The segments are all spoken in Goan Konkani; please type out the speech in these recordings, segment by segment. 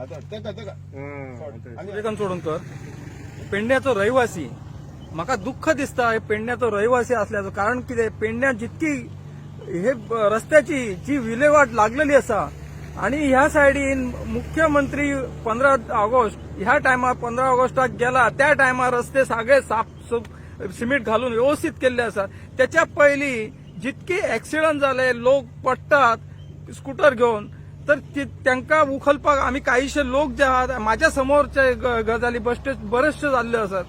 तेका तेका सूर्यकांत चोडणकर, पेडण्याचो रहिवासी. म्हाका दुःख दिसता हे पेडण्याचो रहिवासी असल्याचो. कारण कितें, पेडण्यात जितकी हे रस्त्याची जी विलेवाट लागलेली आसा आणि ह्या सायडीन मुख्यमंत्री 15 ऑगस्ट ह्या टायमार, 15 ऑगस्टाक गेला त्या टायमार रस्ते सगळे साफ सिमेंट घालून व्यवस्थित केल्ले आसा. त्याच्या पयलीं जितके एक्सिडंट जाले, लोक पडटात स्कुटर घेवन, तर तांकां उखलपाक आमी काहीशे लोक जे आहात, माझ्या समोरचे गजाली बश्टे बरेचशे जाल्ले आसात.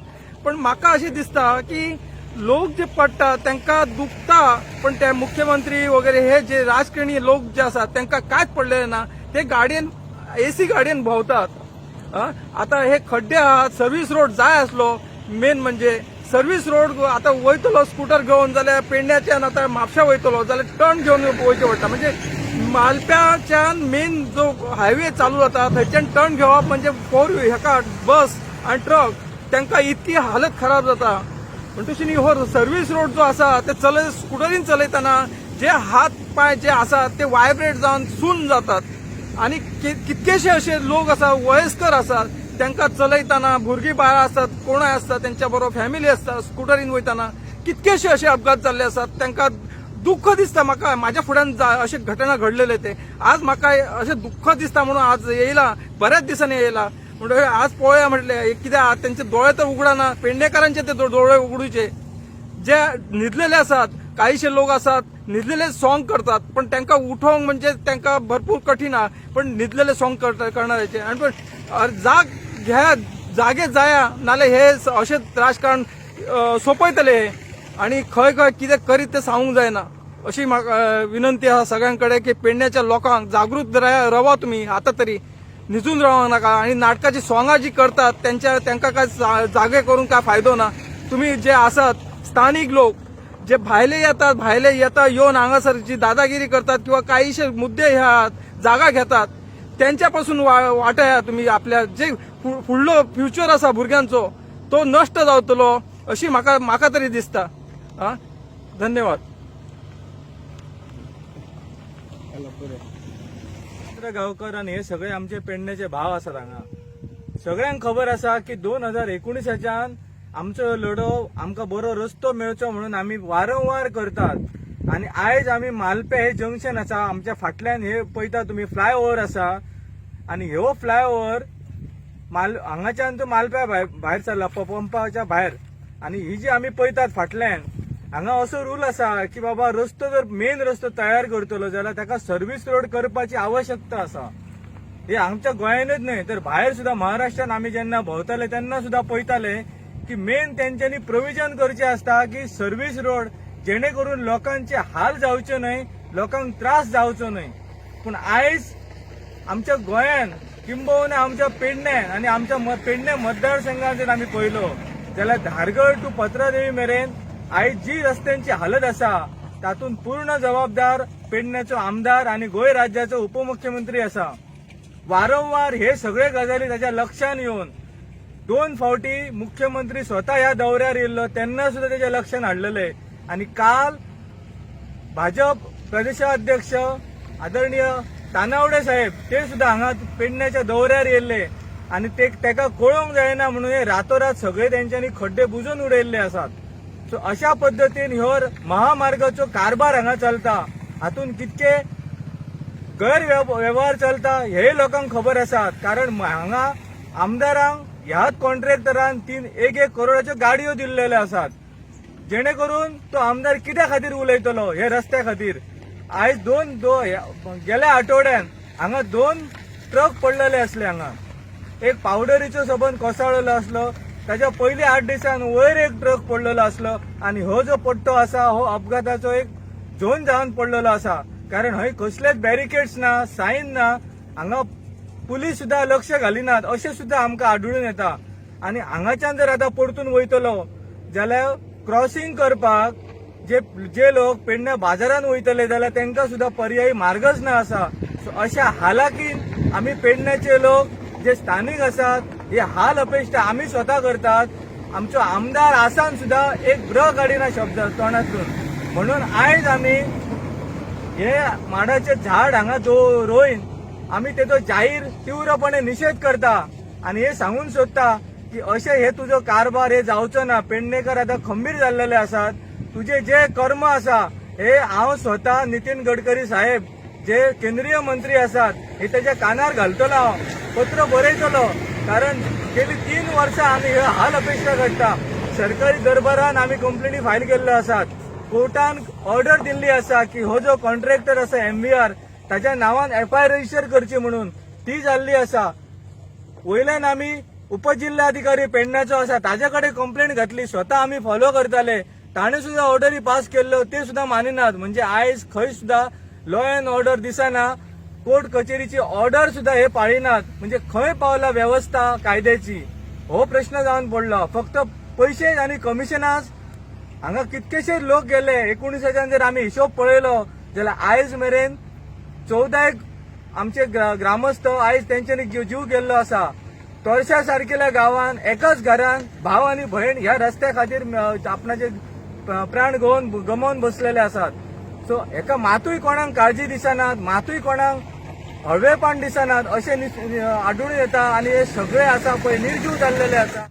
पण म्हाका अशें दिसता की लोक जे पडटात तांकां दुखता, पण ते मुख्यमंत्री वगैरे हे जे राजकारणी लोक जे आसात तांकां कांयच पडलेलें ना. ते गाडयेन, एसी गाडयेन भोंवतात. आता हे खड्डे आहात, सर्व्हिस रोड जाय आसलो. मेन म्हणजे सर्व्हिस रोड. आता वयतलो स्कुटर घेवन जाल्यार पेडण्याच्यान आतां म्हापशा वयतलो जाल्यार टर्न घेवन वयचें पडटा. म्हणजे मालप्याच्यान मेन जो हायवे चालू जाता थंयच्यान टर्न घेवप म्हणजे फोर हेका बस आनी ट्रक तांकां इतकी हालत खराब जाता. म्हणटकीच न्ही हो सर्व्हिस रोड जो आसा ते चलय स्कुटरीन चलयतना जे हात पांय जे आसात ते वायब्रेट जावन सून जातात. आणि कितकेशे असे लोक आसा, वयस्कर आसात, तांकां चलयतना भुरगीं बाळां आसतात, कोणय आसता त्यांच्या बरोबर फॅमिली आसता, स्कुटरीन वयतना कितकेशे असे अपघात जाल्ले आसात. तांकां दुःख दिसता. म्हाका माझ्या फुड्यान अशे घटना घडलेले ते आज म्हाका अशें दुःख दिसता म्हणून आज येयला, बऱ्याच दिसांनी येयला. म्हणटकीर आज पळोवया म्हटलें कित्याक तेंचे दोळे तर उगडना. पेडणेकारांचे ते दोळे उगडूचे जे न्हिदलेले आसात. काहीशे लोक आसात न्हिदलेले सॉंग करतात, पण तांकां उठोवंक म्हणजे तांकां भरपूर कठीण आहा. पण न्हिदलेले सॉंग करता करणाऱ्याचे आनी पण जाग घ्या, जागे जाया, नाल्यार हे अशेंच राजकारण सोंपयतले हे आणि खंय खंय कितें करीत तें सांगूंक जायना. अशी म्हाका विनंती आसा सगळ्यां कडेन की पेडण्याच्या लोकांक जागृत रावा तुमी, आतां तरी न्हिजून रावंक नाका. आणि नाटकाची सोंगां जी करतात त्यांच्या तांकां काय जागे करून काय फायदो ना. तुम्ही जे आसात स्थानिक लोक जे भायले येतात, भायले येता येवन हांगासर जी दादागिरी करतात किंवा काहीशे मुद्दे ह्या जागा घेतात, त्यांच्यापासून वाटया तुम्ही. आपल्या जे फुडलो फ्युचर आसा भुरग्यांचो तो नश्ट जावतलो अशी म्हाका म्हाका तरी दिसता. आ, धन्यवाद. रवींद्र गांवकर आनी हे सगळे आमचे पेडण्याचे भाव आसात. हांगा सगळ्यांक खबर आसा की 2019च्यान आमचो लढो आमकां बरो रस्तो मेळचो म्हणून आमी वारंवार करतात. आनी आयज आमी मालपे हे जंक्शन आसा, आमच्या फाटल्यान हे पळयता तुमी फ्लायओव्हर आसा आनी ह्यो फ्लायओव्हर माल हांगाच्यान तो मालप्या भायर सरला, पंपाच्या भायर. आनी ही जी आमी पळयतात फाटल्यान, हांगा असो रूल आसा की बाबा रस्तो जर मेन रस्तो तयार करतलो जाल्यार ताका सर्वीस रोड करपाची आवश्यकता आसा. हे आमच्या गोंयानच न्हय तर भायर सुद्दां, महाराष्ट्रान आमी जेन्ना भोंवताले तेन्ना सुद्दां पळयताले की मेन तेंच्यांनी प्रोविजन करचें आसता की सर्वीस रोड, जेणे करून लोकांचे हाल जावचे न्हय, लोकांक त्रास जावचो न्हय. पूण आयज आमच्या गोंयान, किंबहुना आमच्या पेडण्यान आनी आमच्या पेडणे मतदारसंघात जर आमी पळयलो जाल्यार धारगळ टू पत्रादेवी मेरेन आयज जी रस्त्यांची हालत आसा तातूंत पूर्ण जबाबदार पेडण्याचो आमदार आनी गोंय राज्याचो उपमुख्यमंत्री आसा. वारंवार हे सगळे गजाली ताच्या लक्षात येवन दोन फावटी मुख्यमंत्री स्वता ह्या दौऱ्यार येयल्लो तेन्ना सुद्दां तेच्या लक्षात हाडलेले. आनी काल भाजप प्रदेशाध्यक्ष आदरणीय तानावडे साहेब ते सुद्दां हांगा पेडण्याच्या दौऱ्यार येयल्ले आनी ते तेका कळोवंक जायना म्हणून हे रातोरात सगळे तेंच्यांनी खड्डे बुजून उडयल्ले आसात. सो अशा पद्दतीन ह्यो महामार्गाचो कारभार हांगा चलता. हातून कितके गैरव्यवहार चलता हे लोकांक खबर आसात, कारण हांगा आमदारांक ह्याच कॉन्ट्रॅक्टरान तीन एक एक करोडाच्यो गाडयो दिल्लेल्यो आसात, जेणे करून तो आमदार कित्या खातीर उलयतलो हे रस्त्या खातीर. आयज दोन दो गेल्या आठवड्यान हांगा दोन ट्रक पडलेले आसले. हांगा एक पावडरीचो सबंद कोसळलेलो आसलो, ताच्या पयली 8 दिसान वयर एक ट्रक पडलेलो आसलो. आनी हो जो पट्टो आसा हो अपघाताचो एक झोन जावन पडलेलो आसा, कारण हय कसलेच बॅरिकेड्स ना, सायन ना, हांगा पुलीस सुद्दां लक्ष घालिनात अशें सुद्दां आमकां आढळून येता. आनी हांगाच्यान जर आतां परतून वयतलो जाल्यार क्रॉसिंग करपाक जे जे लोक पेडण्या बाजारान वयतले जाल्यार तांकां सुद्दां पर्यायी मार्गच ना आसा. सो अशा हालाकीन आमी पेडण्याचे लोक जे स्थानीक आसात हे हाल अपेश्टा आमी स्वता करतात. आमचो आमदार आसान सुद्दां एक ब्र काडिना शब्द तोंडातून. म्हणून आयज आमी हे माडाचे झाड हांगा रोयन आमी तेजो जाहीर तीव्रपणे निषेध करता आनी हे सांगून सोदता की अशे हे तुजो कारभार हे जावचो ना. पेडणेकर आता खंबीर जाल्लेले आसात. तुजे जे कर्म आसा हे हांव स्वता नितीन गडकरी साहेब जे केंद्रीय मंत्री आसात हे तेच्या कानार घालतलो, हांव पत्र बरयतलो. कारण गेली 3 वर्सां आमी हे हाल अपेक्षा करता. सरकारी दरबारान आमी कंप्लेनी फायल केल्ल्यो आसात. कोर्टान ऑर्डर दिल्ली आसा की हो जो कॉन्ट्रॅक्टर आसा एमव्हीआर, ताच्या नांवान एफआयआर रजिस्टर करची म्हणून, ती जाल्ली आसा. वयल्यान आमी उपजिल्हाधिकारी पेडण्याचो आसा ताच्या कडेन कंप्लेंट घातली. स्वता आमी फॉलो करताले, ताणें सुद्दां ऑर्डरी पास केल्ल्यो, ते सुद्दां मानिनात. म्हणजे आयज खंय सुद्दां लॉ अँड ऑर्डर दिसना. कोर्ट कचेरीची ऑर्डर सुद्दां हे पाळिनात. म्हणजे खंय पावला वेवस्था कायद्याची, हो प्रश्न जावन पडलो. फक्त पयशे आनी कमिशनां. हांगा कितकेशे लोक गेले. 19च्यान जर आमी हिशोब पळयलो जाल्यार आयज मेरेन 14 एक आमचे ग्रामस्थ आयज तेंच्यांनी जीव गेल्लो आसा. तोरशा सारकेल्या गांवान एकाच घरान भाव आनी भयण ह्या रस्त्या खातीर आपणाचे प्राण गमोवन बसलेले आसात. सो हेका मातूय कोणाक काळजी दिसना, मातूय कोणाक हळवेपण दिसनात अशें आढळून येता. आनी हे सगळे आसा पळय निर्जीव जाल्लेले आसा.